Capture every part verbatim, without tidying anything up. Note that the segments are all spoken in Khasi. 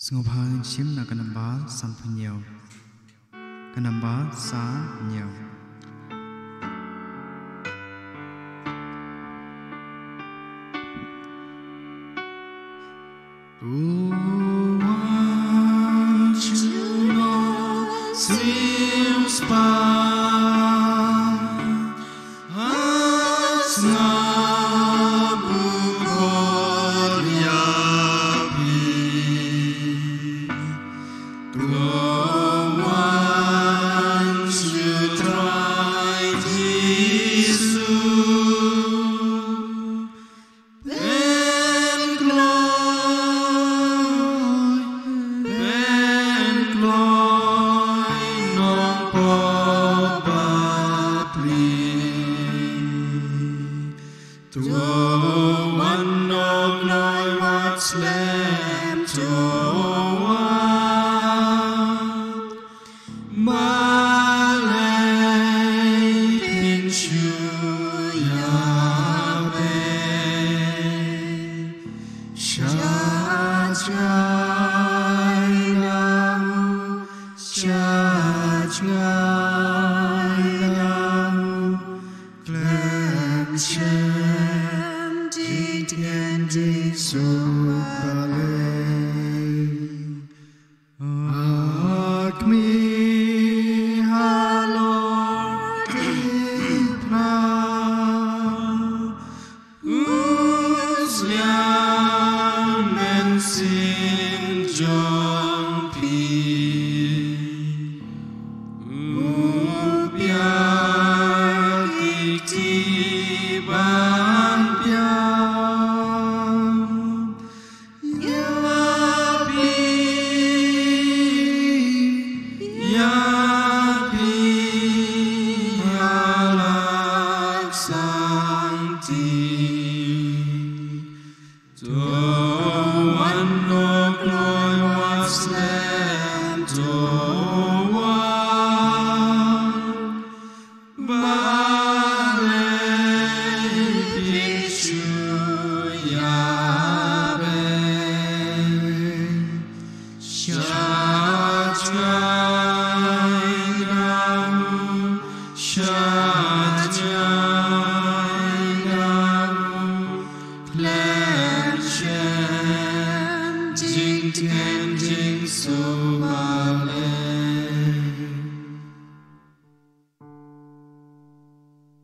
Sngewbha ngin shim na ka nambar sanphew hynñiew. Ka nambar sanphew hynñiew.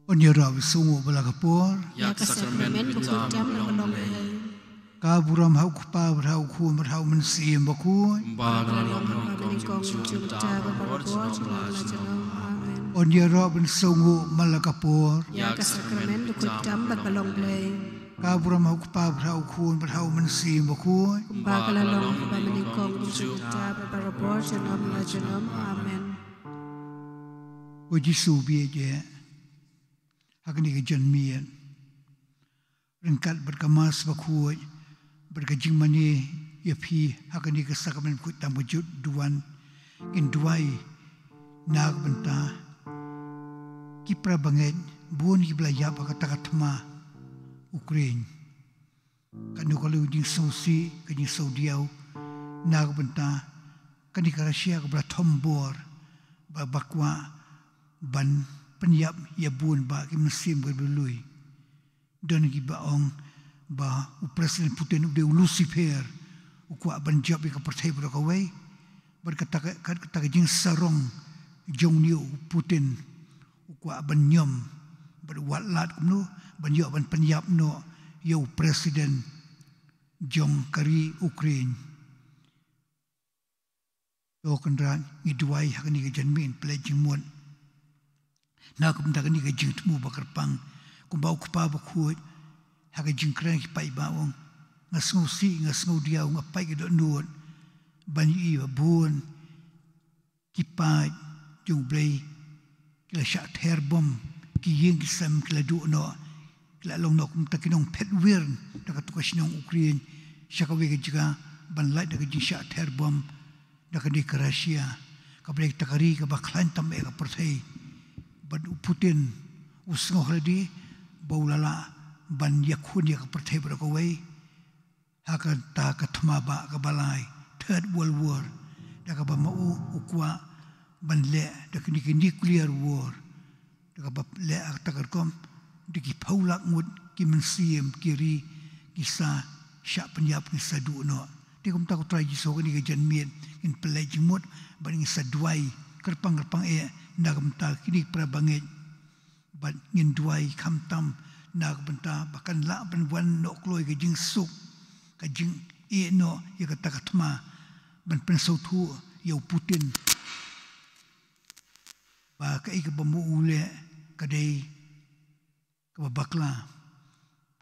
Un ïaroh ba sngewbha la ka por. Ïa ka sakramen ba khuid tam ba long lei. Ka burom ha u Kpa bad ha u Khun bad ha u Mynsiem Bakhuid. Ba ka la long ha ka nyngkong, mynta bad barabor, junom la junom. Amen. Un ïaroh ban sngewbha la ka por. Ïa ka sakramen ba khuid tam ba long lei. Ka burom ha u Kpa bad ha u Khun bad ha u Mynsiem Bakhuid. Ba ka la long ha ka nyngkong, mynta bad barabor, junom la junom. Amen. U Jisu bieit eh ha kane ka janmiet ryngkat bad ka Mass bakhuid bad ka jingmane ïa phi ha kane ka sakramen khuid tam ka jut duwan. Ngin duwai na ka bynta ki para bangeit bun kiba la ïap ha kata ka thma Ukraine. Kano ka long jingsngewsih, ka jingsngewdiaw na ka bynta kane ka Russia kaba la thombor, ba, ba kwah ban pynïap ïa bun bah ki mynsiem kiba lui. Don kiba ong ba u President Putin u dei u Lucifer, u kwah ban jop ïa ka pyrthei baroh kawei. Bad kata ka, kata ka jingsarong jong une u Putin, u kwah ban ñiom bad wat lad kumno ban ïoh ban pynïap noh ïa u President jong ka ri Ukraine. To Kynrad, ngi duwai ha kane ka janmiet, pynleit jingmut na ka bynta kane ka jingthmu ba kyrpang. Kumba u Kpa bakhuid ha ka jingkren ki paidbah u ong, nga sngewsih, nga sngewdiaw, nga pait ka dohnud ban ïohi ba bun ki paid jong U Blei ki la shah ther bom, ki ïing ki sem ki la duh noh, ki la long noh kumta ki nongphet wir na kato ka shnong Ukraine sha kawei ka jaka ban lait na ka jingshah ther bom na kane ka Russia, kaba dei kata ka ri kaba khlaiñ tam eh ka pyrthei. Bad u Putin u sngew ha lade ba u la lah ban ïakhun ïa ka pyrthei baroh kawei ha kata ka thma bah kaba lai. Third World War, da kaba ma u u kwah ban leh da kine ki nuclear war, da kaba leh ha kata ka rukom da ki phew lak ngut ki mynsiem ki ri ki sa shah pynïap, ki sa duh noh. Te kumta ko Trai Jisu, ha kane ka janmiet ngin pynleit jingmut bad ngin sa duwai kyrpang kyrpang eh na ka bynta kine ki para bangeit. Bad ngin duwai khamtam na ka bynta ba kan lah ban wan noh kloi ka jingsuk, ka jingïeh noh ïa kata ka thma, ban pynsngewthuh ïa u Putin ba kaei kaba ma u u leh ka dei kaba bakla.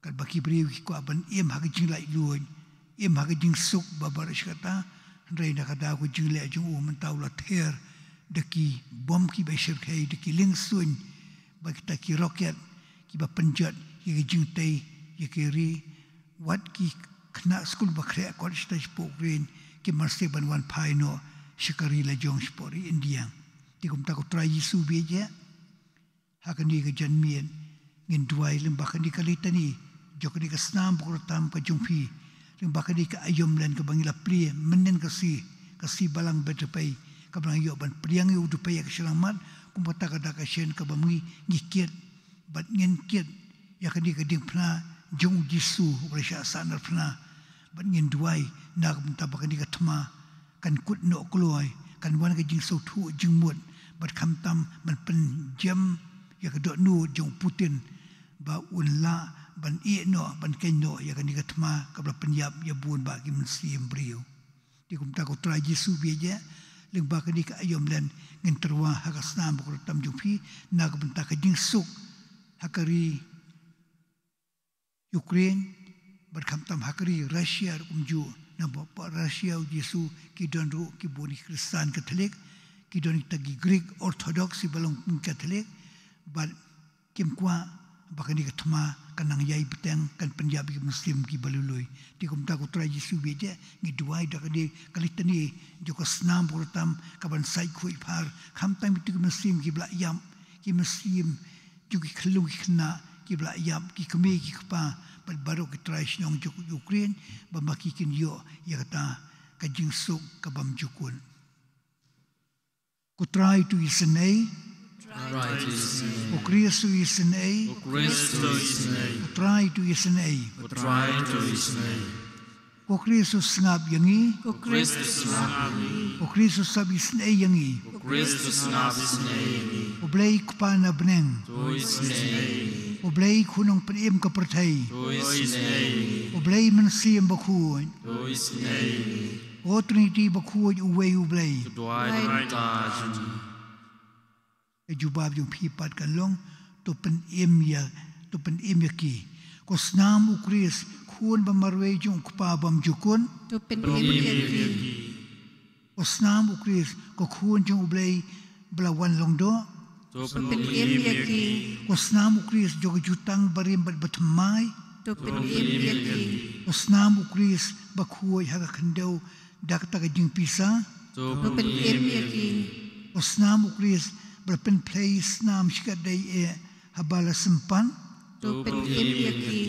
Katba ki briew ki kwah ban im ha ka jinglaitluid, im ha ka jingsuk ba baroh shi katta, hynrei na ka daw ka jingleh jong u mynta u la ther da ki bom kiba shyrkhei, da ki liengsuiñ, bad kita ki rocket kiba pynjot ïa ki jingtei ïa ki ri. Wat ki khynnah skul ba khreh kot shata shapoh Ukraine kim marsiang ban wan phai noh sha ka ri la jong, shapoh ri India. Te kumta ko Trai Jisu, bieit ïa ha kane ka janmiet ngin duwai lyngba kane ka litani jong kane ka snam bakordor tam ka jong phi, lyngba kane ka aïom len kaba ngi la plie mynnin ka sngi, ka sngi Balang Betapei, kaba ngi ïoh ban pdiang ïa u Dupei ha ka shyllangmat. Kum kata ka dak ka shen kaba ngi, ngi kit bad ngin kit ïa kane ka diengphna jong u Jisu uba la shah sahnarphna. Bad ngin duwai na ka bynta ba kane ka thma kan kut noh kloi, kan wan ka jingsngewthuh jingmut, bad khamtam ban pynjem ïa ka dohnud jong u Putin ba un lah ban ïeh noh, ban khein noh ïa kane ka thma kaba la pynïap ïa bun bah ki mynsiem briew. Te kumta ko Trai Jisu, bieit ïa lyngba kane ka aïom len ngin tyrwa ha ka snam bakordor tam jong phi na ka bynta ka jingsuk ha ka ri Ukraine, bad khamtam ha ka ri Russia ruh kumjuh. Namar ba Russia, u Jisu, ki don ruh ki bun ki Khristan Katholik, ki don kita ki Greek Orthodox kiba long Katholik, bad kim kwah ba kane ka thma kan nang ïai bteng, kan pynïap ïa ki mynsiem kiba lui lui. Te kumta ko Trai Jisu, bieit ïa, ngi duwai da kane ka litani jong ka snam bakordor tam kaban sait khuid phar, khamtam ïa kito ki mynsiem kiba la ïap, ki mynsiem jong ki khyllung ki khynnah kiba la ïap, ki kmie ki kpa, bad baroh ki trai shnong jong ka Ukraine, ba ma ki kin ïoh ïa kata ka jingsuk ka bym jukut. Ko Trai, to isynei. Trai, to isynei. Ko Khrist, to isynei. Ko Khrist, to isynei. Ko Trai, to isynei. Ko Trai, to isynei. Ko Khrist, to sngap ïa ngi. Ko Khrist, to sngap ïa ngi. Ko Khrist, to sngap isynei ïa ngi. Ko Khrist, to sngap isynei ïa ngi. Ko Blei Kpa na bneng, to isynei ïa ngi. Ko Blei Khun Nongpynim ka pyrthei, to isynei ïa ngi. Ko Blei Mynsiem Bakhuid, to isynei ïa ngi. Ko Trinity bakhuid, uwei U Blei. To duwai na ka bynta jong ngi. Ka jubab jong phi pat kan long, to pynim ïa, to pynim ïa ki. Ko snam U Khrist, khun ba marwei jong U Kpa bymjukut, to pynim ïa ki. Ko snam U Khrist, ko khun jong U Blei ba la wan lyngdoh, to pynim ïa ki. Ko snam U Khrist jong ka jutang barim bad bathymmai, to pynim ïa ki. Ko snam U Khrist bakhuid ha ka khyndew da kata ka jingpisa, to pynim ïa ki. Ko snam U Khrist ba la pynphlei snam shikatdei eh haba la sympat, to pynim ïa ki.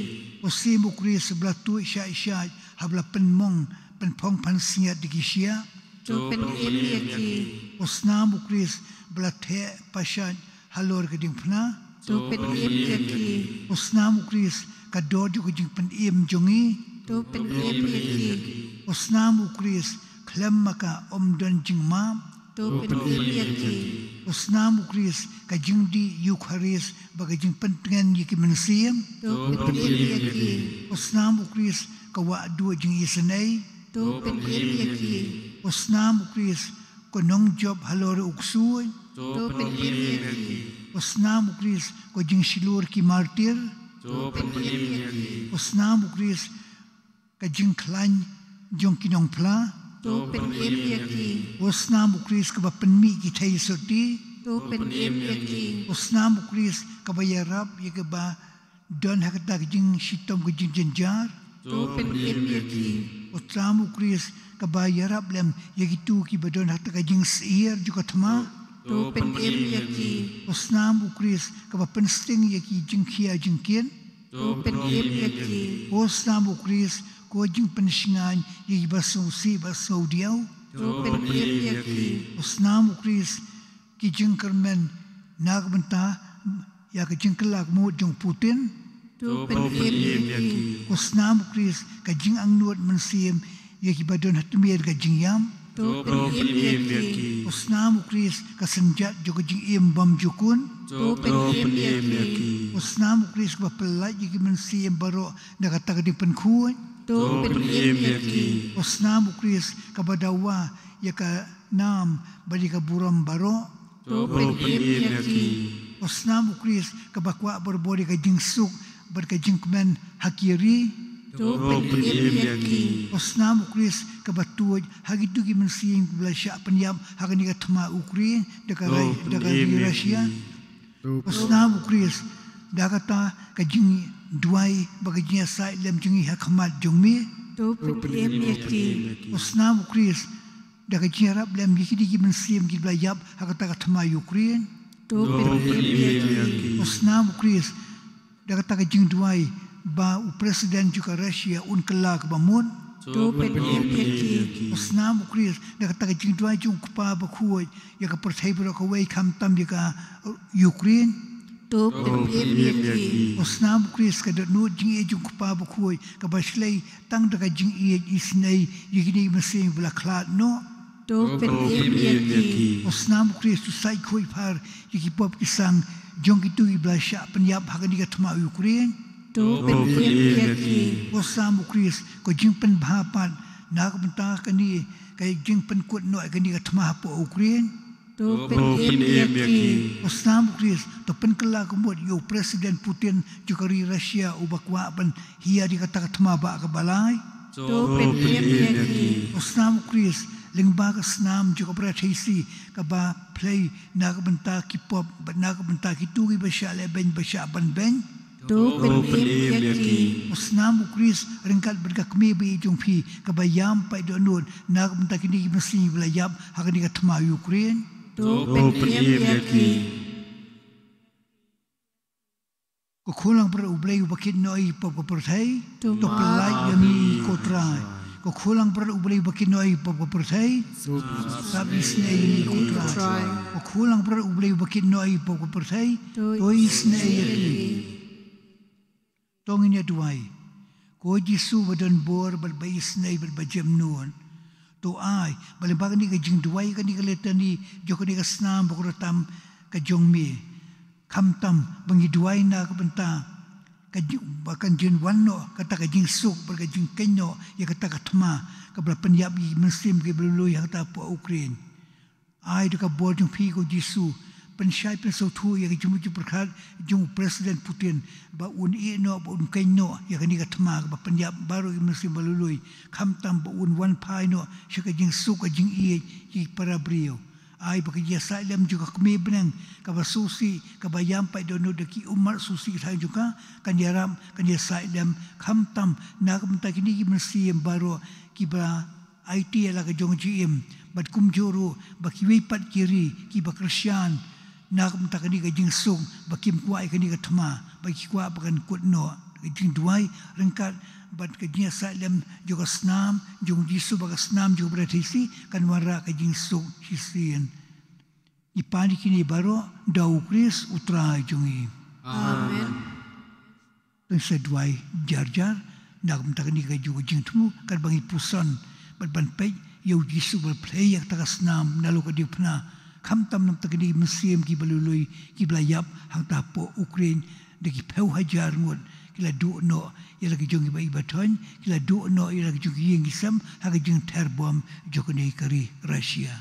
Ko snam U Khrist ba la tuid shait shait haba la pynmong pynphong pansngiat da ki shiah, to pynim ïa ki. Ko snam U Khrist ba la theh pashait halor ka diengphna, to pynim ïa ki. Ko snam U Khrist ka doh jong ka jingpynim jong ngi, to pynim ïa ki. Ko snam U Khrist khlem ma ka ym don jingmap, to pynim ïa ki. Ko snam U Khrist ka jingdih Eukharist bad ka jingpyntngen ïa ki mynsiem, to pynim ïa ki. Ko snam U Khrist ka wah duh jingisynei, to pynim ïa ki. Ko snam U Khrist ka nongjop halor u ksuid, to pynim ïa ki. Ko snam U Khrist ka jingshlur ki martir, to pynim ïa ki. Ko snam U Khrist ka jingkhlaiñ jong ki nongphla, to pynim ïa ki. Ko snam U Khrist kaba pynmih ki theisotti, to pynim ïa ki. Ko snam U Khrist kaba ïarap ïa kiba don ha kata ka jingshitom ka jingjynjar, to pynim ïa ki. Ko snam U Khrist kaba ïarap lem ïa kito kiba don ha kata ka jingsyier jong ka thma, to pynim ïa ki. Ko snam U Khrist kaba pynsting ïa ki jingkhia jingkit, to pynim ïa ki. Ko snam U Khrist Ko jingpynshngaiñ ïa kiba sngewsih bad sngewdiaw. To pynim ïa ki. U snam u Khrist ki jingkyrmen na ka bynta ïa ka jingkylla ka mut jong Putin. To pynim ïa ki. U snam u Khrist ka jingangnud mynsiem ïa kiba don ha tmier ka jingïap. To pynim ïa ki. U snam u Khrist ka synjat jong ka jingim bymjukut. To pynim ïa ki. U snam u Khrist kaba pyllait ïa ki mynsiem baroh na kata ka dei pynkhuid. To pynim ïa ki. U snam u Khrist kaba dawa ïa ka nam bad ïa ka burom baroh. To pynim ïa ki. U snam u Khrist kaba kwah barabor ïa ka jingsuk bad ka jingkmen ha ki ri. To pynim ïa ki. U snam u Khrist kaba tuid ha kito ki mynsiem kiba la shah pynïap ha kane ka thma Ukraine da ka Russia. U snam u Khrist da kata ka jingduwai bad ka jingïasaid lem jong ngi ha khmat jong me. To pynim ïa ki. U snam u Khrist da ka jingïarap lem ïa kine ki mynsiem kiba la ïap ha kata ka thma Ukraine. To pynim ïa ki. U snam u Khrist da kata ka jingduwai ba u president jong ka Russia un kylla kaba mut. To pynim ïa ki. U snam u Khrist da kata ka jingduwai jong u Kpa bakhuid ïa ka pyrthei baroh kawei khamtam ïa ka Ukraine. To pynim ïa ki. U snam u Khrist ka dohnud jingïeit jong u Kpa bakhuid kaba shlei tang da ka jingïeit isynei ïa kine ki mynsiem ba la khlad noh. To pynim ïa ki. U snam u Khrist u said khuid phar ïa ki pop ki sang jong kito kiba la shah pynïap ha kane ka thma Ukraine. To pynim ïa ki. U snam u Khrist ka jingpynbha pat na ka bynta kane ka jingpynkut noh ïa kane ka thma hapoh Ukraine. To pynim ïa ki. U snam u Khrist to pynkylla ka mut ïa u president Putin jong ka ri Russia uba kwah ban hiar ïa kata ka thma bah kaba lai. To pynim ïa ki. U snam u Khrist lyngba ka snam jong ka Barathithi kaba plie na ka bynta ki pop bad na ka bynta kito kiba shah lehbeiñ ba shah banbeiñ. To pynim ïa ki. U snam u Khrist ryngkat bad ka kmie ba ïeit jong phi kaba ïam paid dohnud na ka bynta kine ki mynsiem ba la ïap ha kane ka thma Ukraine. To pynim ïa ki. Ko khun langbrot U Blei uba kit noh ïa ki pop ka pyrthei. To pyllait ïa ngi ko Trai. Ko khun langbrot U Blei uba kit noh ïa ki pop ka pyrthei. Sngap isynei ïa ngi ko Trai. Ko khun langbrot U Blei uba kit noh ïa ki pop ka pyrthei. To isynei ïa ngi. To ngin ïa duwai. Ko Jisu ba don bor bad ba isynei bad ba jemnud. To ai ba lyngba kane ka jingduwai kane ka litani jong kane ka snam ba kordor tam ka jong me. Khamtam ba ngi duwai na ka bynta ka jing, ba kan jin wan noh kata ka jingsuk bad ka jingkeiñ noh ïa kata ka thma kaba la pynïap ïa ki mynsiem kiba lui ha kata hapoh Ukraine. Ai da ka bor jong phi ko Jisu, pynshai pynsngewthuh ïa ka jingmut jingpyrkhat jong u President Putin ba un ïeh noh ba un keiñ noh ïa kane ka thma kaba pynïap baroh ki mynsiem ba lui, khamtam ba un wan phai noh sha ka jingsuk ka jingïeit ïa ki para briew. Ai ba ka jingïasaid lem jong ka kmie bneng kaba sngewsih kaba ïam paid dohnud da ki ummat sngewsih ki thaw jong ka kan ïarap kan ïasaid lem khamtam na ka bynta kine ki mynsiem baroh kiba aiti ïa la ka jong ka jingim bad kumjuh ruh ba kiwei pat ki ri kiba kyrshan na ka bynta kane ka jingsuk ba kim kwah ïa kane ka thma ba ki kwah ba kan kut noh. Ka jingduwai ryngkat bad ka jingïasaid lem jong ka snam jong u Jisu bad ka snam jong ka Barathithi kan wanrah ka jingsuk shisien. Ngi pan ïa kine baroh da u Khrist u Trai jong ngi. Amen. To ngin sa duwai jar jar na ka bynta kane kajuh ka jingthmu katba ngi puson bad ban peit ïa u Jisu ba la plie ïa kata ka snam na la ka diengphna khamtam na ka bynta kine ki mynsiem kiba lui lui kiba la ïap hangta hapoh Ukraine da ki phew hajar ngut ki la duh noh ïa la ka jong ki ba ïeit ba thoiñ ki la duh noh ïa la ka jong ki ïing ki sem ha ka jingther bom jong kane ka ri Russia.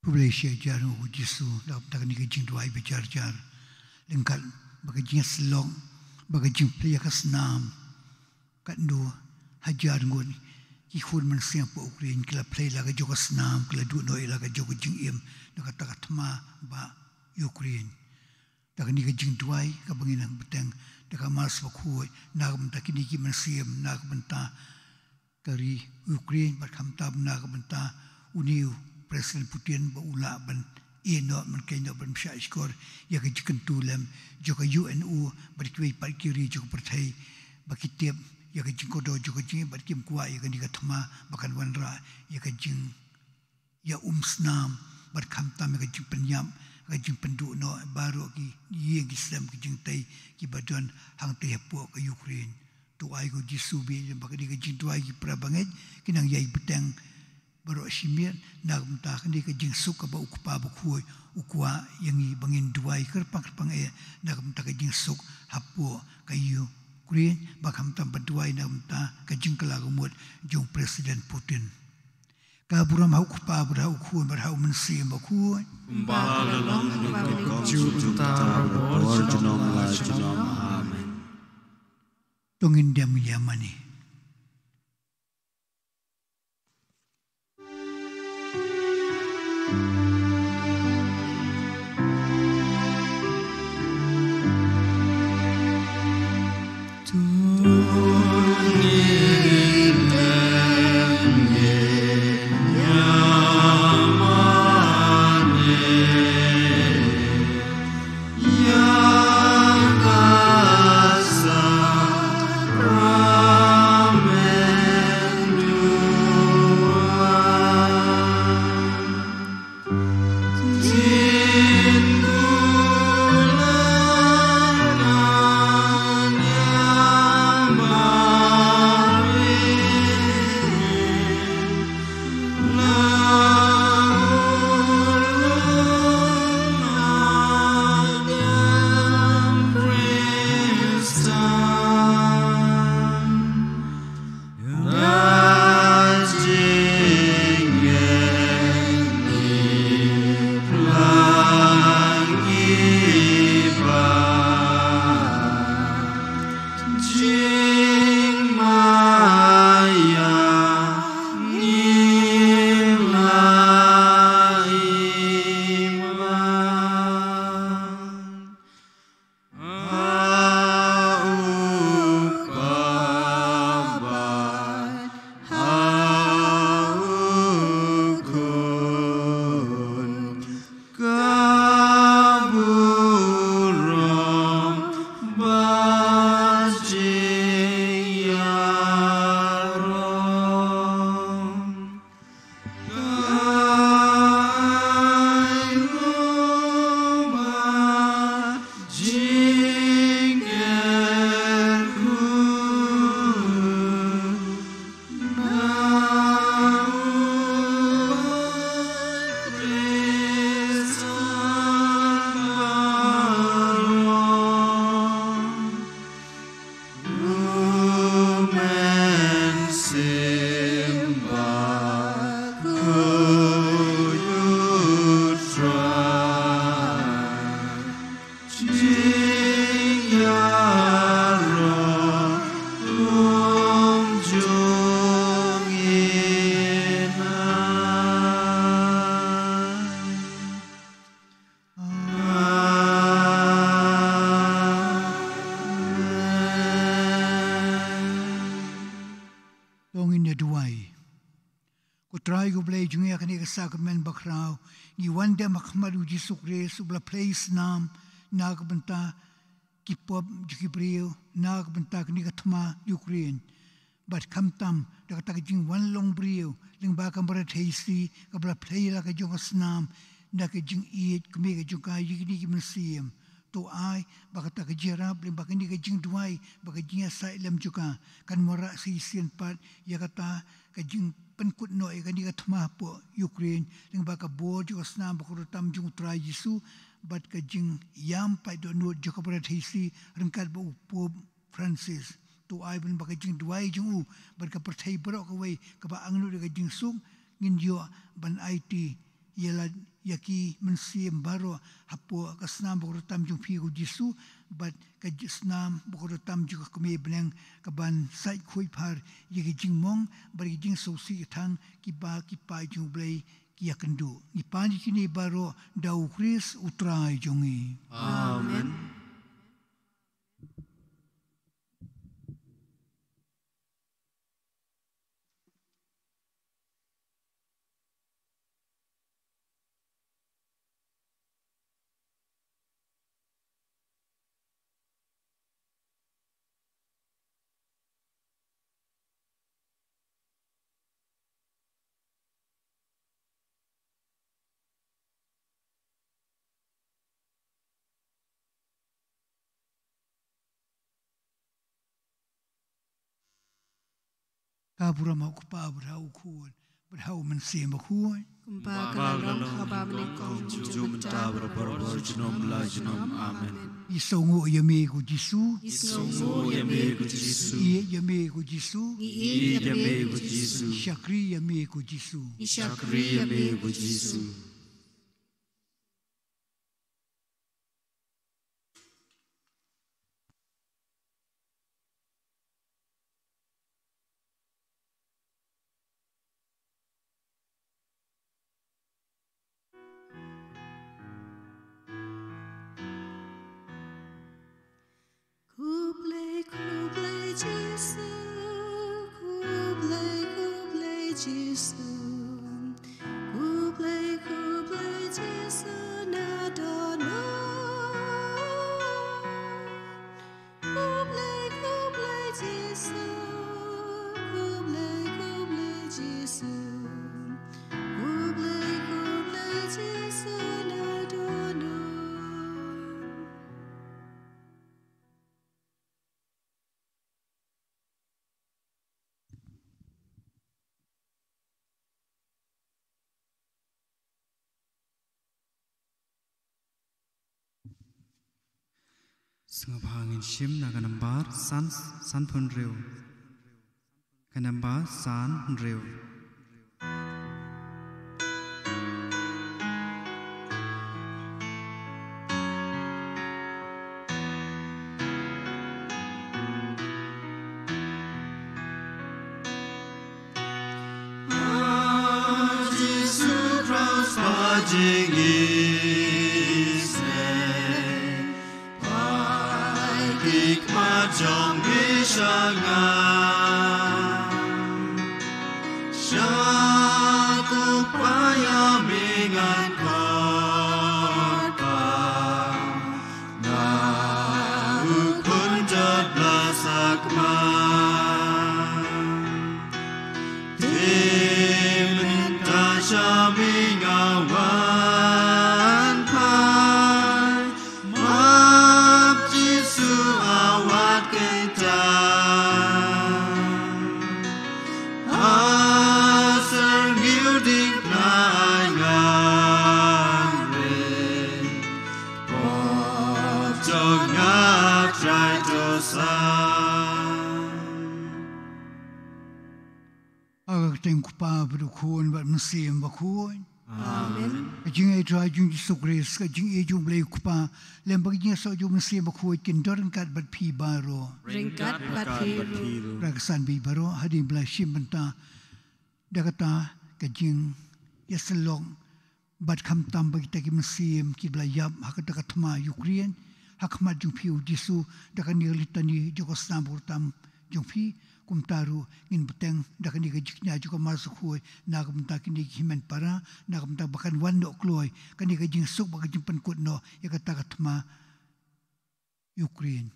Khublei shi hajar nguh U Jisu, da ka bynta kane ka jingduwai ba jar jar. Lyngkot ba ka jingïasyllok, ba ka jingplie ïa ka snam. Katno hajar ngut ki khun mynsiem hapoh Ukraine, ki la plie la ka jong ka snam, ki la duh noh ïa la ka jong ka jingim, da kata ka thma ba Ukraine. Da kane ka jingduwai kaba ngin nang bteng, da ka Mass Bakhuid, na ka bynta kine ki mynsiem, na ka bynta ka ri Ukraine, bad khamtam na ka bynta une u President Putin ba u lah ban ïeh noh, ban kynnoh, ban pynshah shkor ïa ka jingkyntu lem jong ka U N O bad kiwei pat ki ri jong ka pyrthei, ba ki tip ïa ka jingkordor jong ka jingim bad kim kwah ïa kane ka thma ba kan wanrah ïa ka jing ïa um snam, bad khamtam ïa ka jingpynïap, ka jingpynduh noh baroh ki ïing ki sem, ki jingtei kiba don hangtei hapoh ka Ukraine. To ai ko Jisu ba kane ka jingduwai ki para bangeit kin nang ïai bteng baroh shi miet, na ka bynta kane ka jingsuk kaba U Kpa Bakhuid u kwah ïa ngi ba ngin duwai kyrpang kyrpang eh, na ka bynta ka jingsuk hapoh ka Ukraine, bad khamtam ban duwai na ka bynta ka jingkylla ka mut jong President Putin. Ka burom ha U Kpa, bad ha U Khun, bad ha U Mynsiem Bakhuid. Ba ka la long, ba ka la long, juh mynta, bad junom la junom. Amen. To ngin dem ïa mane. To ngin ïa duwai. Ko Trai ko Blei jong ngi, ha kane ka sakramen bakhraw ngi wan dem ha khmat U Jisu Khrist uba la plie snam na ka bynta ki pop jong ki briew, na ka bynta kane ka thma Ukraine. Bad khamtam da kata ka jingwan long briew lyngba ka Mother Teresa kaba la plie la ka jong ka snam, da ka jingïeit kmie ka jong ka ïa kine ki mynsiem. To ai ba kata ka jingïarap lyngba kane ka jingduwai, ba ka jingïasaid lem jong ka kan wanrah shisien pat ïa kata ka jingpynkut noh ïa kane ka thma hapoh Ukraine, lyngba ka bor jong ka snam ba kordor tam jong U Trai Jisu, bad ka jingïam paid dohnud jong ka Mother Teresa ryngkat bad U Pope Francis. To ai ban ba ka jingduwai jong u bad ka pyrthei baroh kawei kaba angnud ïa ka jingsuk, ngin ïoh ban aiti ïa la ïa ki mynsiem baroh hapoh ka snam bakordor tam jong phi ko Jisu, bad ka snam bakordor tam jong ka kmie bneng, kaban sait khuid phar ïa ki jingmong bad ki jingsngewsih thang kiba ki paid jong U Blei ki ïakynduh. Ngi pan ïa kine baroh da U Khrist U Trai jong ngi. Amen. Ka burom ha U Kpa bad ha U Khun bad ha U Mynsiem Bakhuid. Kumba ka la long, haba mynnyngkong, mynta bad ha baroh junom la junom. Amen. Ngi sngewnguh ïa me ko Jisu. Ngi sngewnguh ïa me ko Jisu. Ngi ïeit ïa me ko Jisu. Ngi ïeit ïa me ko Jisu. Ngi shakri ïa me ko Jisu. Ngi shakri ïa me ko Jisu. Khublei, khublei Jisu, khublei, khublei Jisu, khublei, khublei Jisu na dohnud. Khublei, khublei Jisu, khublei, khublei Jisu, khublei, khublei Jisu na dohnud. Sngewbha ngin shim na ka nambar san, sanphew hynriew. Ka nambar sanphew hynriew. Jisu Khrist ba jingïeit, peit ki khmat jong me sha nga. Sha ko paia me ngan khot ba nga u khun jot bla sakma. Te mynta sha me nga wan phai, map Jisu a wat kynta. A syrngiew diengphna ai nga ring, pop jong nga Trai to sa. Ha ka kyrteng U Kpa bad U Khun bad U Mynsiem Bakhuid. Amen. Ka jingïatroh jong Jisu Khrist, ka jingïeit jong U Blei U Kpa, lem bad ka jingïasoh jong U Mynsiem Bakhuid kin don ryngkat bad phi baroh. Ryngkat bad phi ruh. Para kynsan baieit baroh, hadien ba la shim bynta da kata ka jingïasyllok bad khamtam bad kita ki mynsiem kiba la ïap ha kata ka thma Ukraine, ha khmat jong phi U Jisu, da kane ka litani jong ka snam bakordor tam jong phi. Kumta ruh ngin bteng da kane ka jingkñia jong ka Mass Bakhuid na ka bynta kine ki hynmen para, na ka bynta ba kan wan noh kloi kane ka jingsuk bad ka jingpynkut noh ïa kata ka thma Ukraine.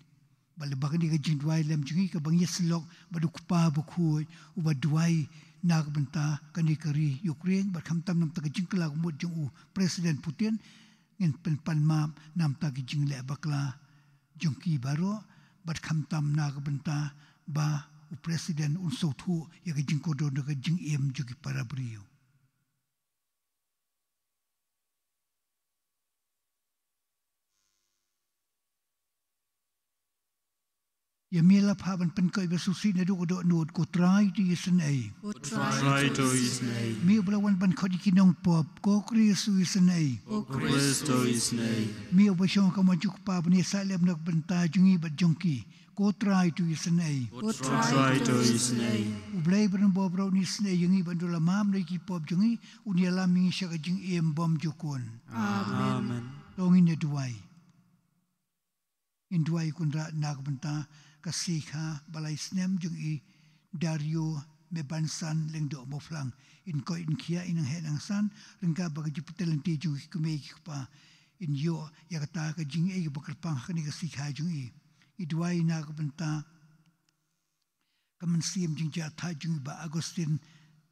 Bad lyngba kane ka jingduwai lem jong ngi kaba ngi ïasyllok bad U Kpa Bakhuid uba duwai na ka bynta kane ka ri Ukraine, bad khamtam na ka bynta ka jingkylla ka mut jong u President Putin, ngin pynpan map na ka bynta ki jingleh bakla jong ki baroh, bad khamtam na ka bynta ba u President un sngewthuh ïa ka jingkordor na ka jingim jong ki para briew. Ïa me la phah ban pynkoit ba sngewsih naduh ka dohnud, ko Trai to isynei. Ko Trai to isynei. Me uba la wan ban khot ïa ki nongpop, ko Khrist to isynei. Ko Khrist to isynei. Me uba shong ha ka mon jong u Kpa ban ïasaid lem na ka bynta jong ngi bad jong ki, ko Trai to isynei. Ko Trai to isynei. U Blei ba rim bor baroh un isynei ïa ngi ban dulam ïa ki pop jong ngi, un ïalam ïa ngi sha ka jingim bymjukut. Amen. To ngin ïa duwai. Ngin duwai kynrad na ka bynta ka sngi kha ba lai snem jong i Dario Mebansan Lyngdoh Mawphlang. In koit in khiah, in nang heh nang san ryngkat bad ka jingpyntreikam jong ki kmie ki kpa. In ïoh ïa kata ka jingaiei kaba kyrpang ha kane ka sngi kha jong i. Ngi duwai na ka bynta ka mynsiem jingjahthait jong i Bah Augustine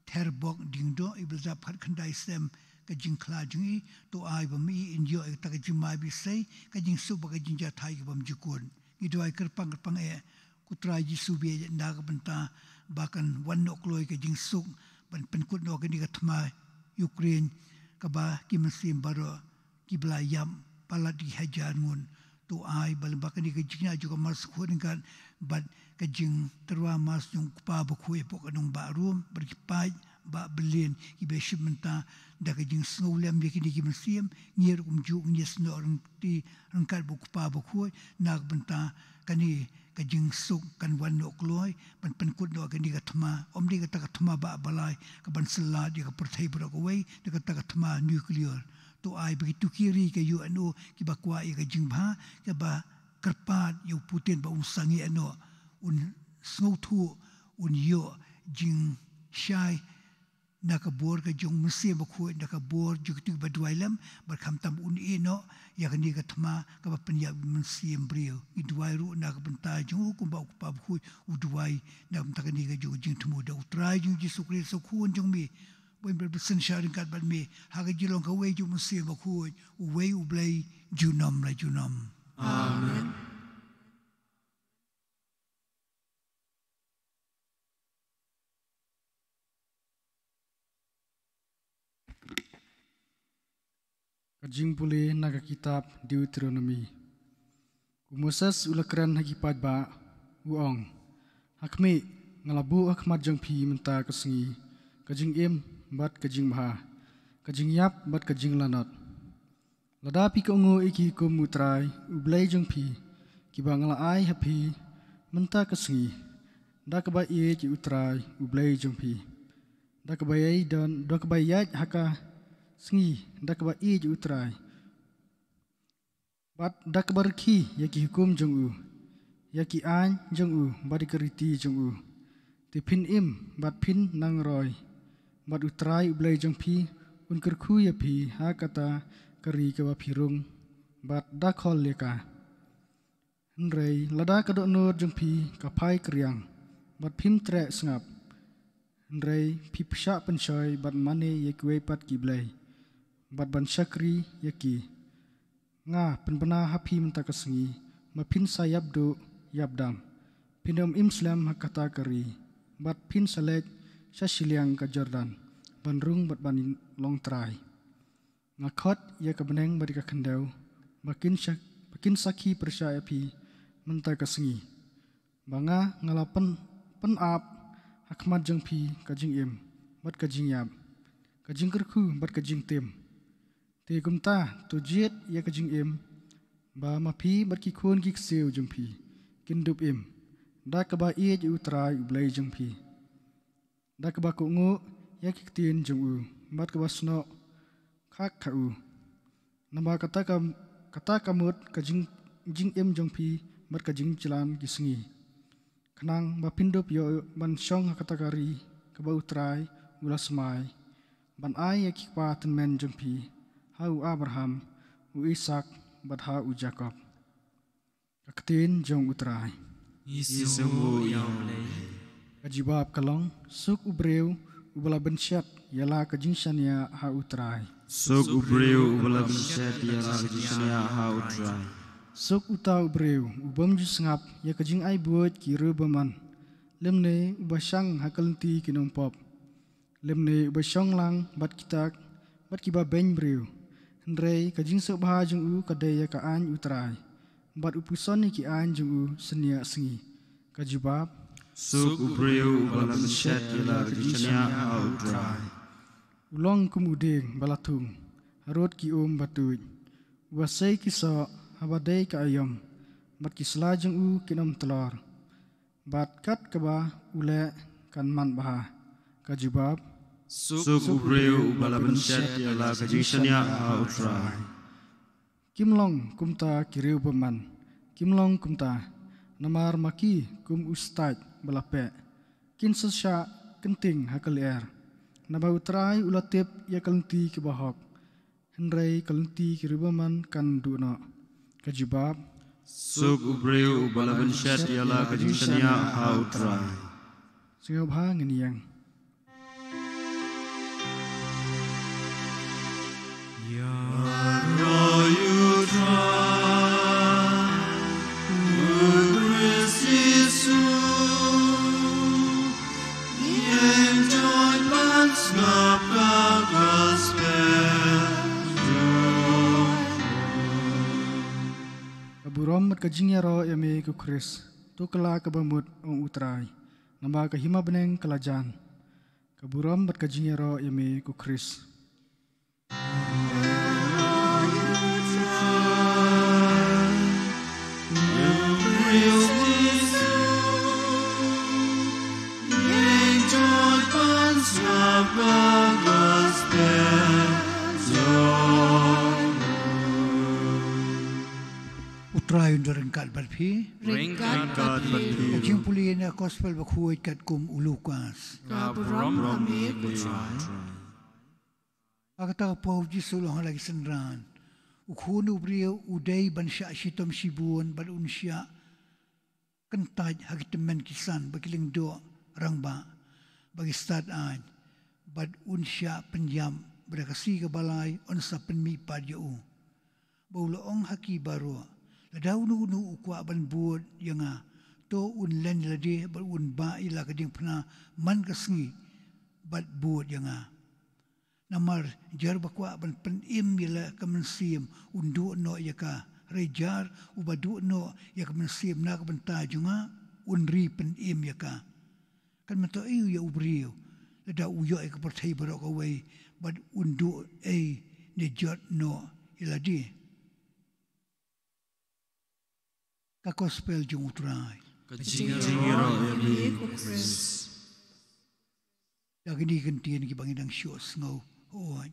Therbok Diengdoh, iba la dap khatkhyndai snem ka jingkhlad jong i. To ai ba ma i in ïoh ïa kata ka jingmai ba isynei, ka jingsuk bad ka jingjahthait ka bymjukut. Ngi duwai kyrpang kyrpang eh, ko Trai Jisu, ba ïa na ka bynta ba kan wan noh kloi ka jingsuk ban pynkut noh kane ka thma Ukraine, kaba ki mynsiem baroh kiba la ïap palat ki hajar ngut. To ai ba lem bad kane ka jingïaid jong ka Mass Bakhuid ryngkat bad ka jingtyrwa Mass jong u Kpa Bakhuid hapoh ka nongbah Rom, bad ki paid bah byllian kiba ïashim bynta, da ka jingsngewlem ïa kine ki mynsiem, ngi ruh kumjuh ngin ïasnoh ryngkat bad u Kpa Bakhuid na ka bynta kane ka jingsuk kan wan noh kloi ban pynkut noh kane ka thma, ym dei kata ka thma bah ba lai kaban sylliat ïa ka pyrthei baroh kawei, da kata ka thma nuclear. To ai ba kito ki ri ka U N O kiba kwah ïa ka jingbha, kiba kyrpad ïa u Putin ba un sangeh noh, un sngewthuh, un ïoh jingshai na ka bor ka jong u Mynsiem Bakhuid, na ka bor jong kito kiba duwai lem, bad khamtam un ïehnoh ïa kane ka thma kaba pynïap ïa u mynsiem briew. Ngi duwai ruh na ka bynta jong u kumba u Kpa Bakhuid u duwai na ka bynta kane ka jong ka jingthmu. Da u Trai jong ngi Jisu Khrist, u Khun jong me, ba im bad ba synshar ryngkat bad me ha ka jinglong kawei jong u Mynsiem Bakhuid, uwei U Blei, junom la junom. Amen. Ka jingpule na ka kitab Deuteronomi. U Moses u la kren ha ki paidbah, u ong: Ha khmih, nga la buh ha khmat jong phi mynta ka sngi ka jingim bad ka jingbha, ka jingïap bad ka jinglanot. Lada phi kohnguh ïa ki hukum U Trai U Blei jong phi, kiba nga la ai ha phi mynta ka sngi, da kaba ïeit ïa U Trai U Blei jong phi, da kaba ïai don, da kaba ïaid ha ka sngi da kaba ïeit ïa U Trai, bad da kaba rkhie ïa ki hukum jong u, ïa ki aiñ jong u bad ïa ka riti jong u, te phin im bad phin nang roi, bad U Trai U Blei jong phi un kyrkhu ïa phi ha kata ka ri kaba phi rung bad da khol ïa ka. Hynrei lada ka dohnud jong phi ka phai kriang, bad phim treh sngap, hynrei phi pyrshah pynshoi bad mane ïa kiwei pat ki blei, bad ban shakri ïa ki, nga pynbna ha phi mynta ka sngi ba phin sa ïap duh ïap dam, phin ym im slem ha kata ka ri, bad phin sa leit sha shiliang ka Jordan ban rung bad ban long trai. Nga khot ïa ka bneng bad ïa ka khyndew ba kin sha-, ba kin sakhi pyrshah ïa phi mynta ka sngi, ba nga, nga la pyn-, pynap ha khmat jong phi ka jingim bad ka jingïap, ka jingkyrkhu bad ka jingtim. Te kumta to jied ïa ka jingim, ba ma phi bad ki khun ki ksiew jong phi kin dup im, da kaba ïeit ïa U Trai U Blei jong phi, da kaba kohnguh ïa ki ktien jong u, bad kaba snoh khak ha u. Naba kata ka, kata ka mut ka jing, jingim jong phi bad ka jingjlan ki sngi, khnang ba phin dup ïoh ban shong ha kata ka ri kaba U Trai u la smai ban ai ïa ki kpa tymmen jong phi, ha u Abraham, u Isak, bad ha u Jakob. Ka ktien jong U Trai. Ngi sngewnguh ïa U Blei. Ka jubab ka long: Suk u briew uba la bynshet ïa la ka jingshaniah ha U Trai. Suk u briew uba la bynshet ïa la ka jingshaniah ha U Trai. Suk uta u briew u bym ju sngap ïa ka jingaibuit ki riewbymman, lymne uba shang ha ka lynti ki nongpop, lymne uba shong lang bad ki tak bad kiba beiñ briew. Hynrei ka jingsngewbha jong u ka dei ïa ka aiñ U Trai, bad u puson ïa ki aiñ jong u synñiah sngi. Ka jubab: Suk u briew uba la pynshet ïa la ka jingshaniah ha U Trai. U long kum u dieng ba la thung harud ki um ba tuid, uba sei ki soh haba dei ka aïom, bad ki sla jong u kin ym tlor, bad kat kaba u leh kan man bha. Ka jubab: Suk u briew uba la pynshet ïa la ka jingshaniah ha U Trai. Kim long kumta ki riew bymman, kim long kumta, namar ma ki kum u stait ba la peh, kin sa shah kynting ha ka lyer. Naba U Trai u la tip ïa ka lynti kaba hok, hynrei ka lynti ki riew bymman kan duh noh. Ka jubab: Suk u briew uba la pynshet ïa la ka jingshaniah ha U Trai. Sngewbha ngin ïeng. Ïaroh ïa U Trai, U Khrist Jisu, ïeng jot ban sngap ka gospel jong U. Ka burom bad ka jingïaroh ïa me ko Khrist, to kylla kaba mut, ong U Trai, namar ka hima bneng ka la jan. Ka burom bad ka jingïaroh ïa me ko Khrist. U Trai un da ryngkat bad phi. Ryngkat bad phi. Ka jingpule na gospel bakhuid katkum u Lukas. Ka burom ha me ko Trai. Ha kata ka por U Jisu u ong ha la ki synran: U Khun u briew u dei ban shah shitom shibun bad un shah kyntait ha ki tymmen ki san bad ki lyngdoh rangbah bad ki stad aiñ, bad un shah pynïap, bad ha ka sngi kaba lai yn sa pynmih pat ïa u. Bad u la ong ha ki baroh: Lada uno uno u kwah ban bud ïa nga, to un len ïa lade bad un bah ïa la ka diengphna man ka sngi bad bud ïa nga. Namar jar ba kwah ban pynim ïa la ka mynsiem un duh noh ïa ka, hynrei jar uba duh noh ïa ka mynsiem na ka bynta jong nga un ri pynim ïa ka. Kan myntoi aïu ïa u briew lada u ïoh ïa ka pyrthei baroh kawei bad un duh ei ne jot noh ïa lade? Ka gospel jong U Trai. Ka jingïaroh ïa me ko Khrist. Da kine ki ktien kiba ngi dang shu sngew, hooid,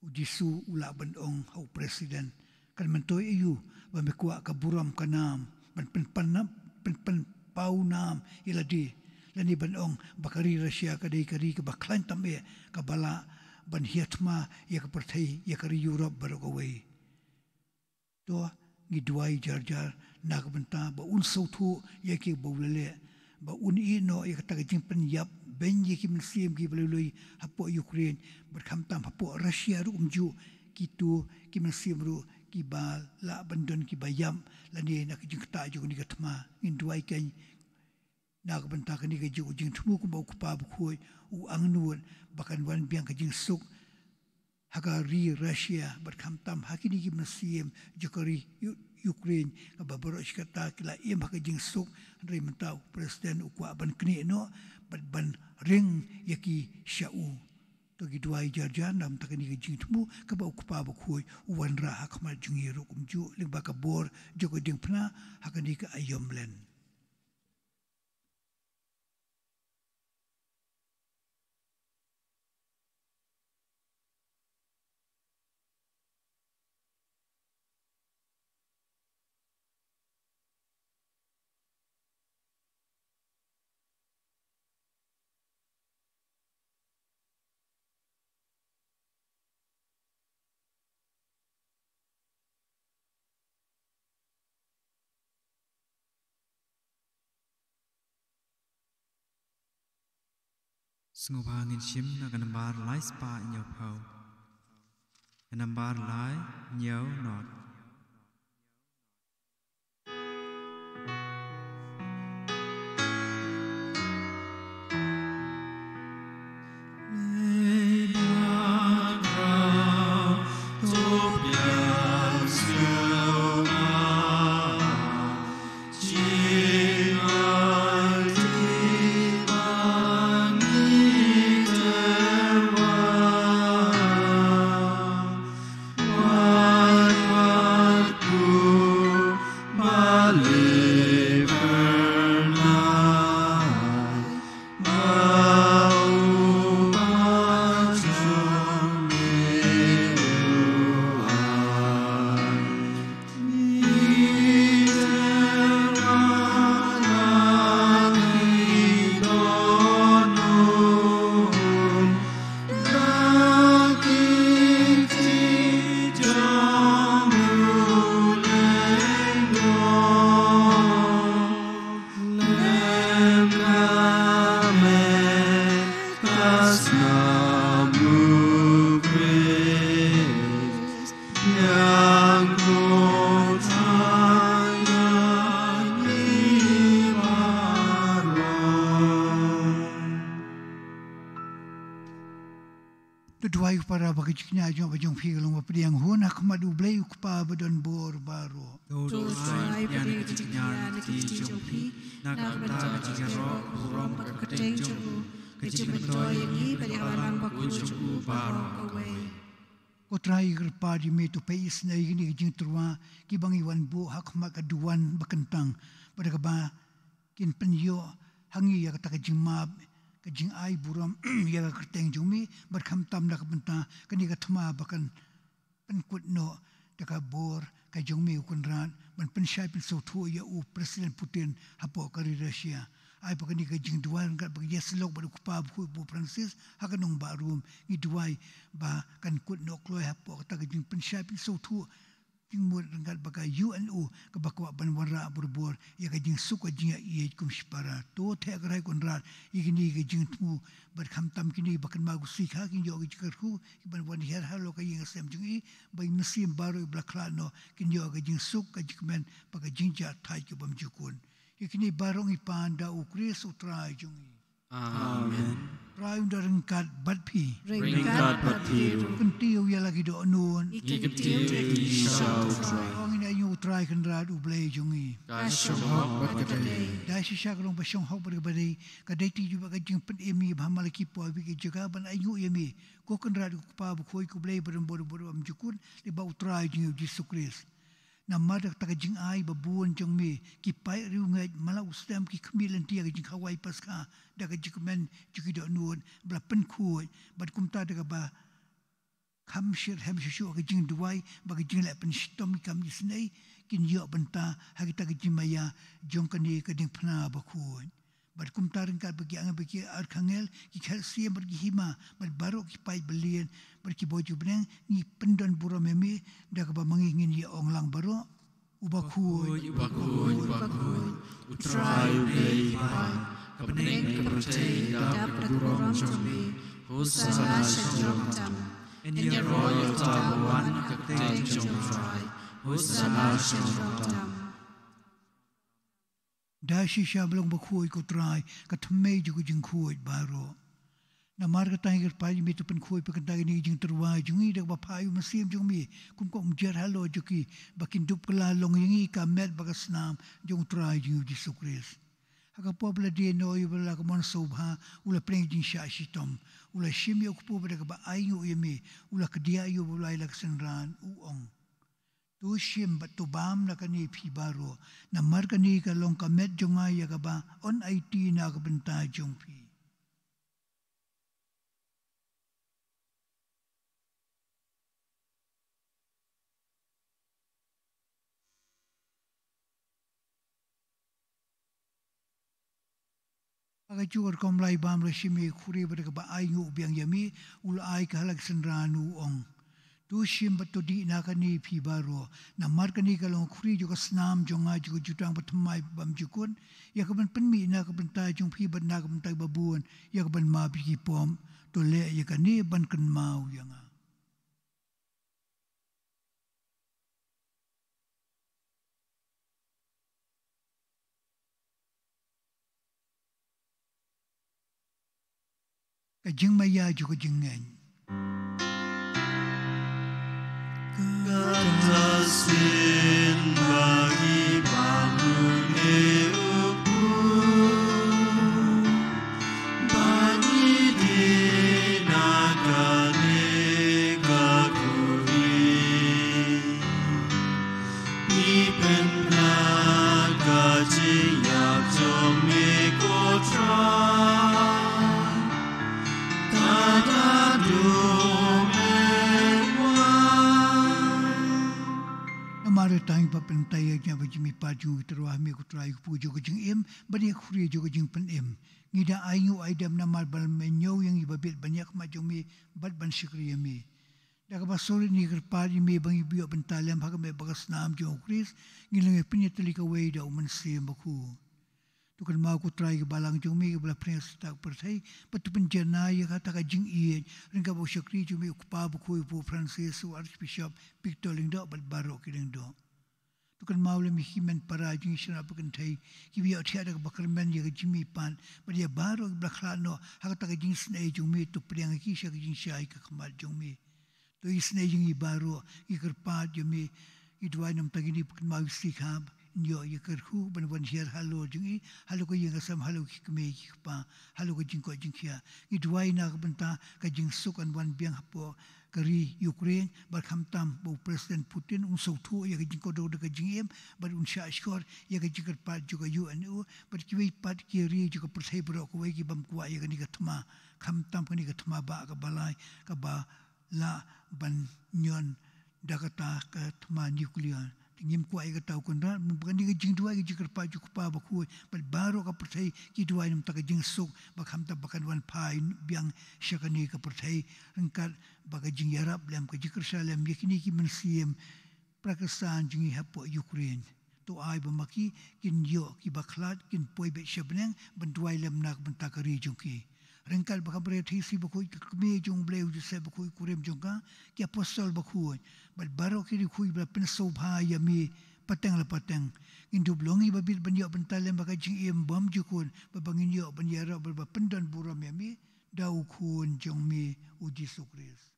U Jisu u lah ban ong ha u president: Kan myntoi aïu ba me kwah ka burom ka nam ban pynpynpaw, pynpynpaw nam ïa lade, lane ban ong ba ka ri Russia ka dei ka ri kaba khlaiñ tam eh, kaba lah ban hiar thma ïa ka pyrthei, ïa ka ri Europe baroh kawei? To, ngi duwai jar jar na ka bynta ba un sngewthuh ïa kiba u la leh, ba un ïeh noh ïa kata ka jingpynïap beiñ ïa ki mynsiem kiba lui lui hapoh Ukraine, bad khamtam hapoh Russia ruh kumjuh, kito ki mynsiem ruh kiba lah ban don kiba ïap lane na ka jingktah jong kane ka thma. Ngin duwai kein na ka bynta kane ka jing, u jingthmu kumba u Kpa bakhuid u angnud, ba kan wan biang ka jingsuk ha ka ri Russia bad khamtam ha kine ki mynsiem jong ka ri U-, Ukraine, kaba baroh shi katta ki la im ha ka jingsuk, hynrei mynta u president u kwah ban knieh noh bad ban ring ïa ki sha u. To, ngi duwai jar jar na ka bynta kane ka jingthmu kaba u Kpa bakhuid u wanrah ha khmat jong ngi ruh kumjuh lyngba ka bor jong ka diengphna ha kane ka aïom len. Sngewbha ngin shim na ka nambar lai spah hynñiew phew. Ka nambar lai hynñiew nod. Kñia jong ba jong phi ka long ba pdiang hun ha khmat U Blei U Kpa ba don bor baroh. To Trai pdiang ka jingkñia na ka kti jong phi, na ka bynta ka jingïaroh burom bad ka kyrteng jong u, ka jingmyntoi ïa ngi bad ïa ka balang bakhuid jong u baroh kawei. Ko Trai, ngi kyrpad ïa me, to peit isynei ïa kine ki jingtyrwa kiba ngi wan buh ha khmat ka duwan ba kyntang, bad kaba kin pynïoh ha ngi ïa kata ka jingmap, ka jingai burom ïa ka kyrteng jong me, bad khamtam na ka bynta kane ka thma ba kan pynkut noh da ka bor ka jong me, ko Kynrad, ban pynshai pynsngewthuh ïa u President Putin hapoh ka ri Russia. Ai ba kane ka jingduwai ryngkat bad ka jingïasyllok bad U Kpa Bakhuid Pope Francis ha ka nongbah Rome, ngi duwai ba kan kut noh kloi hapoh kata ka jingpynshai pynsngewthuh jingmut ryngkat bad ka U N O kaba kwah ban wanrah barabor ïa ka jingsuk ka jingïaieit kum shipara. To theh kyrhai, ko Kynrad, ïa kine ki jingthmu, bad khamtam kine ba kynmaw ka sngi, kin ïoh ka jingkyrkhu, kiban wan hiar halor ka ïing ka sem jong ngi, ba ki mynsiem baroh kiba la khlad noh kin ïoh ka jingsuk, ka jingkmen bad ka jingjahthait ka bymjukut. Ïa kine baroh ngi pan da U Khrist U Trai jong ngi. Amen. Trai un da ryngkat bad phi. Ryngkat bad phi ruh. Kyntiew ïa la ki dohnud. Ngi kyntiew ïa phi sha U Trai. Ong ïa U Trai Kynrad U Blei jong ngi. Ka shong hok bad ka dei. Da shisha ka long ba shong hok bad kaba dei, ka dei te jubab ka jingpynim ïa ba ha Malaki poi wi ki jaka ban ainguh ïa me, ko Kynrad, ko Kpa Bakhuid, ko Blei ba don bor bad bymjukut, lyngba U Trai jong ngi U Jisu Khrist. Namar da kata ka jingai ba bun jong me, ki paid riewngeit, man la u snem, ki khmih lynti ïa ka jingkhawai Paskha da ka jingkmen jong ki dohnud ba la pynkhuid, bad kumta da kaba kham shyrkhei shuh shuh ka jingduwai bad ka jingleh pynshitom ïa ki kam isynei, kin ïoh bynta ha kita ki jingmaïa jong kane ka diengphna bakhuid. Bad kumta ryngkat bad ki angel bad ki archangel, ki khet siem bad ki hima, bad baroh ki paid balian bad ki bor jong U Blei, ngi pyndon burom ïa me, da kaba ma ngi ngin ïa ong lang baroh: U bakhuid, u bakhuid, u bakhuid, U Trai U Blei, ka bneng, ka pyrthei, dap da ka burom jong me. Hosana sha jinglong tam. Yn ïaroh ïa uta uba wan ha ka kyrteng jong U Trai. Hosana sha jinglong tam. Da shisha ba long bakhuid, ko Trai, ka thymmei jong ka jingkhuid baroh. Namar kata ngi kyrpad ïa me, to pynkhuid pat kynta kine ki jingtyrwa jong ngi da kaba phah ïa u Mynsiem jong me kum ka umjer halor jong ki, ba kin dup kylla long ïa ngi ka met bad ka snam jong U Trai jong ngi U Jisu Khrist. Ha ka por ba la die noh ïa u Blei ka mon sngewbha, u la pynlong jingshah shitom, u la shim ïa u kpu, bad da kaba ainguh ïa me, u la kdiah ïa u Blei la ka synran, u ong: To shim bad to bam na kane phi baroh, namar kane ka long ka met jong nga ïa kaba yn aiti na ka bynta jong phi. Ha kajuh ka rukom, la bam, la shim ïa ka khuri, bad da kaba ainguh biang ïa me, u la ai ka ha la ka synran, u ong: To shim bad to dih na kane phi baroh, namar kane ka long ka khuri jong ka snam jong nga, jong ka jutang bathymmai bymjukut, ïa kaban pynmih na ka bynta jong phi bad na ka bynta kiba bun, ïa kaban map ïa ki pop. To leh ïa kane ban kynmaw ïa nga. Ka jingmaïa jong ka jingngeit. Kata sien ba ngi bam lyngngoh u kpu, ba ngi dih na kane ka khuri. Ngi pynbna ka jingïap jong me, ko Trai, tad haduh me wan. Namar kata ngi pynpaw ïa ka jingïap jong ngi, pynpaw jong ngi, tyrwa ha me, ko Trai, u kpu jong ka jingim bad ïa ka khuri jong ka jingpynim. Ngi da ainguh aidem namar ba me ñiew ïa ngi ba bit ban ïakhmat jong me bad ban shakri ïa me. Da kaba sngewrit ngi kyrpad ïa me ba ngin ïoh bynta lem ha ka met bad ka snam jong u Khrist, ngin long ïa pynïatylli kawei da u Mynsiem Bakhuid. To kynmaw, ko Trai, ki balang jong me kiba la pynïasoh ha ka pyrthei, bad to pynjanai ïa kata ka jingïeit ryngkat bad u shakri jong me, u Kpa Bakhuid u Pope Francis, u Archbishop Victor Lyngdoh bad baroh ki lyngdoh. To kynmaw lem ïa ki hynmen para jong ngi, ki shynrang bad kynthei kiba ïohthiah da kaba kyrmen ïa ka jingmihpat, bad ïa baroh kiba la khlad noh ha kata ka jingisynei jong me, to pdiang ïa ki sha ka jingshai ka khmat jong me. To isynei jong ngi baroh, ngi kyrpad ïa me, ngi duwai namar kine ki kynmaw ki sngewbha, ngi ïoh ïa ka kyrkhu ban wan hiar halor jong ngi, halor ka ïing ka sem, halor ki kmie ki kpa, halor ka jingkoit jingkhiah. Ngi duwai na ka bynta ka jingsuk kan wan biang hapoh ka ri Ukraine, bad khamtam ba u President Putin un sngewthuh ïa ka jingkordor da ka jingim, bad un shah shkor ïa ka jingkyrpad jong ka U N O, bad kiwei pat ki ri jong ka pyrthei baroh kawei ki bym kwah ïa kane ka thma, khamtam kane ka thma ba ka ba lai, kaba lah ban ñion da kata ka thma nuclear. Te ngim kwah ïa kata, Kynrad, mynba kane ka jingduwai, ka jingkyrpad jong u Kpa Bakhuid bad baroh ka pyrthei ki duwai namar ka jingsuk, ba khamtam ba kan wan phai biang sha kane ka pyrthei, ryngkat bad ka jingïarap lem, ka jingkyrshan lem ïa kine ki mynsiem para kyrsan jong ngi hapoh Ukraine. To ai ba ma ki kin ïoh kiba khlad, kin poi beit sha bneng ban duwai lem na ka bynta ka ri jong ki. Ryngkat bad ka Maria Theisotti Bakhuid, ka Kmie jong u Blei, u Joseph Bakhuid u kurim jong ka, ki apostol bakhuid, bad baroh ki riewkhuid ba la pynsngewbha ïa me pateng la pateng, ngin dup long ngi ba bit ban ïoh bynta lem bad ka jingim bymjukut, bad ba ngin ïoh ban ïarap bad ba pyndon burom ïa me da u Khun jong me u Jisu Khrist.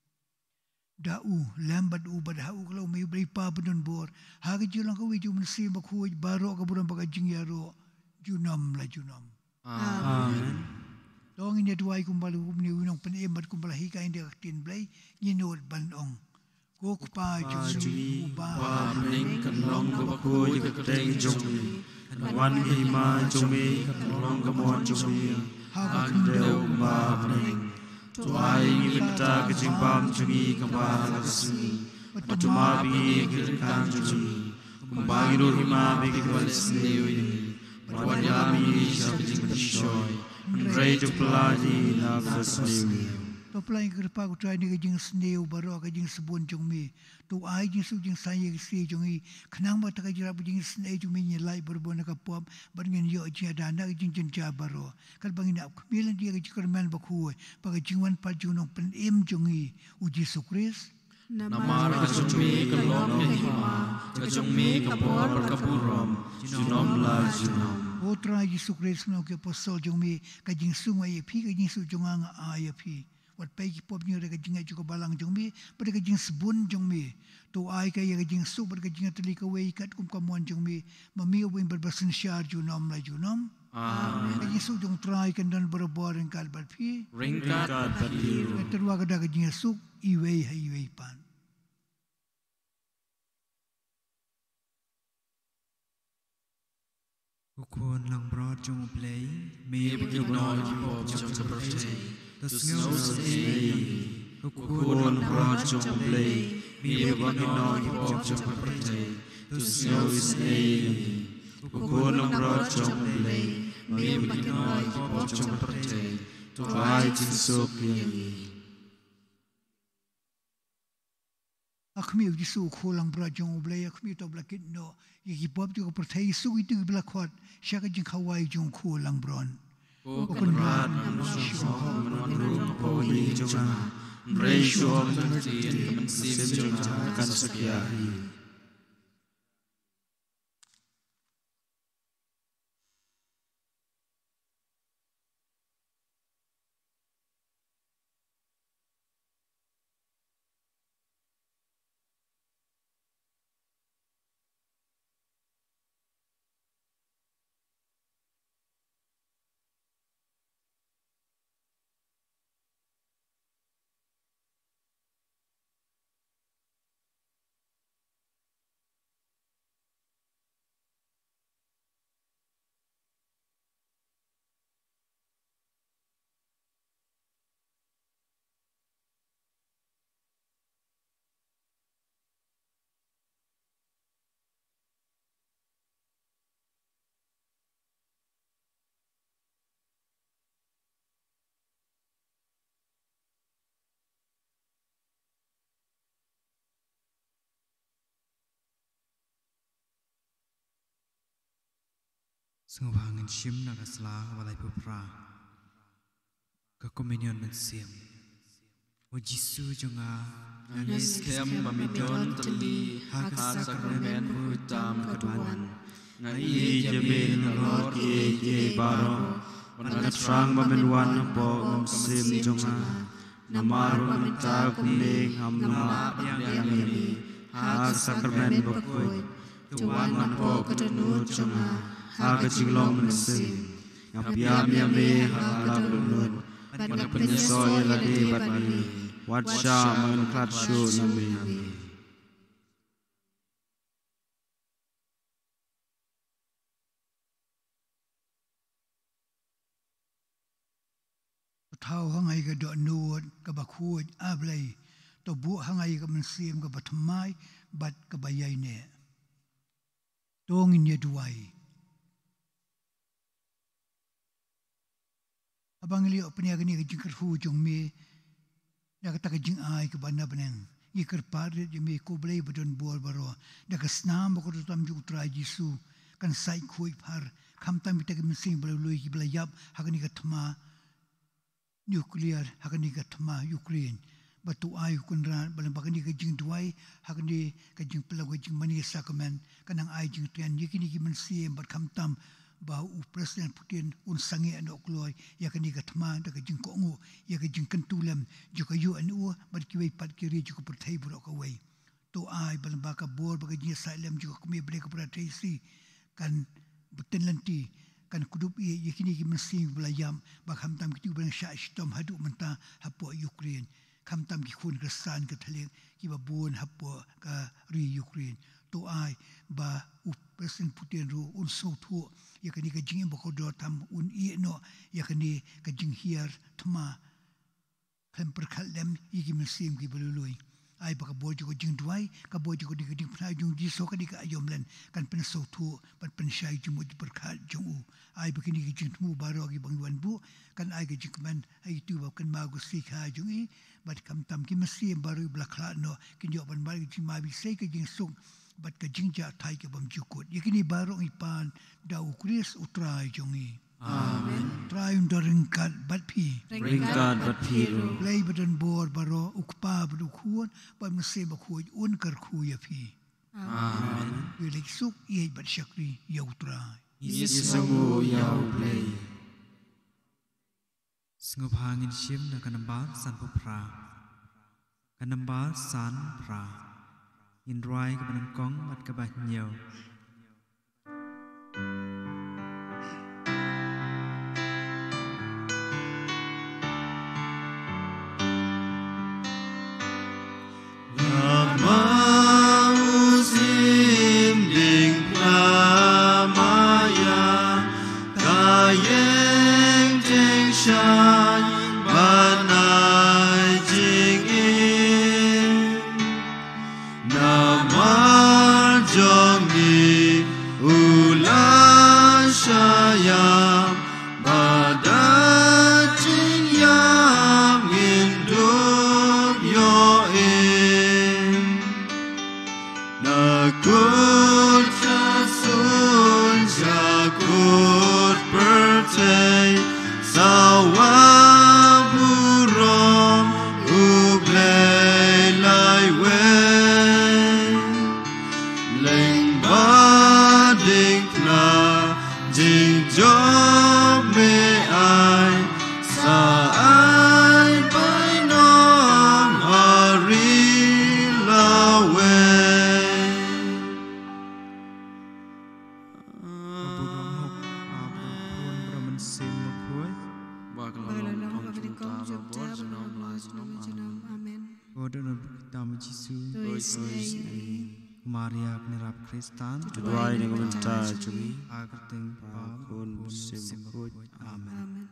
Da u lem bad u bad ha u khlem me, U Blei Pa badonbor, ha ka jinglong kawei jong u Mynsiem Bakhuid, baroh ka burom bad ka jingïaroh junom la junom. Amen. To ngin ïa duwai kumba la kumne u nongpynim bad kumba la hikai da ka ktien Blei, ngin nud ban ong: Ko Kpa jong ngi uba ha bneng, kan long kaba khuid ka kyrteng jong me. Kan wan ka hima jong me, kan long ka mon jong me ha ka khyndew kumba ha bneng. To ai ngi mynta ka jingbam jong ngi kaba ha la ka sngi. Bad to map ïa ngi ki ryngkat jong ngi, kumba ngi ruh ngi map ïa kiba leh sniew ïa ngi. Bad wat ïalam ïa ngi sha ka jingpynshoi, hynrei to pyllait ïa ngi na ka sniew. To pyllait ïa ngi ko Trai na ka jingsniew baroh, ka jingsbun jong me. To ai jingsuk jingsaiñ ïa ka sngi jong ngi, khnang ba da ka jingïarap ka jingisynei jong me ngin lait barabor na ka pop, bad ngin ïoh jingïada na ka jingjynjar baroh. Katba ngin ap khmih lynti ïa ka jingkyrmen bakhuid bad ka jingwan pat jong u Nongpynim jong ngi, u Jisu Khrist. Namar ka jong me ka long ka hima, ka jong me ka bor bad ka burom, junom la junom. Ko Trai Jisu Khrist, ngan ong ïa ki apostol jong me, ka jingsuk nga ai ïa phi, ka jingsuk jong nga nga ai ïa phi. Wat peit ïa ki pop jong ngi, da ka jingngeit jong ka balang jong me, bad da ka jingsbun jong me. To ai ka ïa ka jingsuk bad ka jingïatylli kawei katkum ka mon jong me, ma me uba im bad ba synshar junom la junom. Amen. Ka jingsuk jong u Trai kan don barabor ryngkat bad phi. Ryngkat bad phi ruh. Ngin ïatyrwa ka da ka jingsuk iwei ha iwei pat. Ko Khun langbrot jong u Blei, me ba kynnoh ïa ki pop jong ka pyrthei, to sngew isynei ïa ngi. Ko Khun langbrot jong u Blei, me ba kynnoh ïa ki pop jong ka pyrthei, to sngew isynei ïa ngi. Ko Khun langbrot jong u Blei, me ba kynnoh ïa ki pop jong ka pyrthei, to ai jingsuk ïa ngi. Ha khmih, U Jisu, U Khun langbrot jong U Blei, ha khmih, to ba la kit noh ïa ki pop jong ka pyrthei, suk ïa kito kiba la khot sha ka jingkhawai jong U Khun langbrot. Ko Kynrad, ngam shym hok ban wan rung hapoh ïing jong nga, hynrei shu ong tang ka ktien, ka mynsiem jong nga kan shakri hi. Sngewbha ngin shim na ka sla kaba laiphew phra. Ka Komunion Mynsiem. O Jisu jong nga, nga ngeit skhem ba me don tylli ha ka sakramen bakhuid tam ka duwan. Nga ïeit ïa me halor kiei kiei baroh. Bad nga thrang ba men wan hapoh ka mynsiem jong nga. Namar ba mynta kumne ngam lah ban biang ïa me ha ka sakramen bakhuid. To wan hapoh ka dohnud jong nga ha ka jinglong mynsiem. Nga biang ïa me ha ka dohnud bad nga pynïasoh ïa lade bad me. Wat shah ban khlad shuh na me. To thaw ha nga ïa ka dohnud kaba khuid, A Blei. To buh ha nga ïa ka mynsiem kaba thymmai bad kaba ïaineh. To ngin ïa duwai. Haba ngi ïoh pynïaid kane ka jingkyrkhu jong me da kata ka jingai kaba na bneng, ngi kyrpad rit ïa me ko Blei ba don bor baroh, da ka snam ba kordor tam jong U Trai Jisu, kan sait khuid phar khamtam kita ki mynsiem ba la lui kiba la ïap ha kane ka thma nuclear, ha kane ka thma Ukraine. Bad to ai ko Kynrad ba lyngba kane ka jingduwai, ha kane ka jingpynlong ka jingmane sakramen, kan nang ai jingtrei ïa kine ki mynsiem bad khamtam ba u President Putin un sangeh noh kloi ïa kane ka thma da ka jingkohnguh ïa ka jingkyntu lem jong ka U N O bad kiwei pat ki ri jong ka pyrthei baroh kawei. To ai ba lyngba ka bor bad ka jingïasaid lem jong ka Kmie Blei ka Para Trei Sri, kan bteng lynti, kan kdup ïa, ïa kine ki mynsiem ba la ïap, ba khamtam kito ba dang shah shitom haduh mynta hapoh Ukraine. Khamtam ki khun Khristan Katholik kiba bun hapoh ka ri Ukraine. To ai ba u President Putin ruh un sngewthuh ïa kane ka jingim ba kordor tam, un ïeh noh ïa kane ka jinghiar thma khlem pyrkhat lem ïa ki mynsiem kiba lui lui. Ai ba ka bor jong ka jingduwai, ka bor jong ka jingpynhai jong u Jisu, kane ka aïom lem, kan pynsngewthuh bad pynshai jingmut jingpyrkhat jong u. Ai ba kine ki jingthmu baroh kiba ngi wan buh kan ai ka jingkmen ha itu ba kynmaw ka sngikha jong i, bad khamtam ki mynsiem baroh ba la khlad noh kin ïoh ban mad ka jingmabisei, ka jingsuk bad ka jingjahthait ka bymjukut. Ïa kine baroh ngi pan da U Khrist U Trai jong ngi. Amen. Trai un don ryngkat bad phi. Ryngkat bad phi ruh. Blei ba don bor baroh, U Kpa bad U Khun bad U Mynsiem Bakhuid un kyrkhu ïa phi. Amen. Ïa leit suk ïeit bad shakri ïa U Trai. Ïa sngewbha ïa U Blei. Sngewbha ngin shim na ka nambar sanphew phra. Ka nambar sanphew phra. Ngin rwai kaba nyngkong bad kaba hynñiew. Namar u sim diengphna ma ïa ka ïing jingshai ban ai jingim. Namar jong ngi u la shah ïap, bad da jingïap ngin dup ïohi. Na kut ka suiñ sha kut pyrthei, sawa burom U Blei laiwei. Lyngba diengphna jingjop me ai, sa ai bainong ha ri lawei. Ba budong hok, ba budong khun, ba budong mynsiem bakhuid. Ba ka la long, ba ka la long, jong ta, ba bor, junom la junom. Amen. Ko don ba kita ma Jisu. To isnei. Maria kane rap Kristan. To duwai na ka bynta jong ngi. Ha ka kyrteng Kpa, Khun, Mynsiem Bakhuid. Amen. Amen.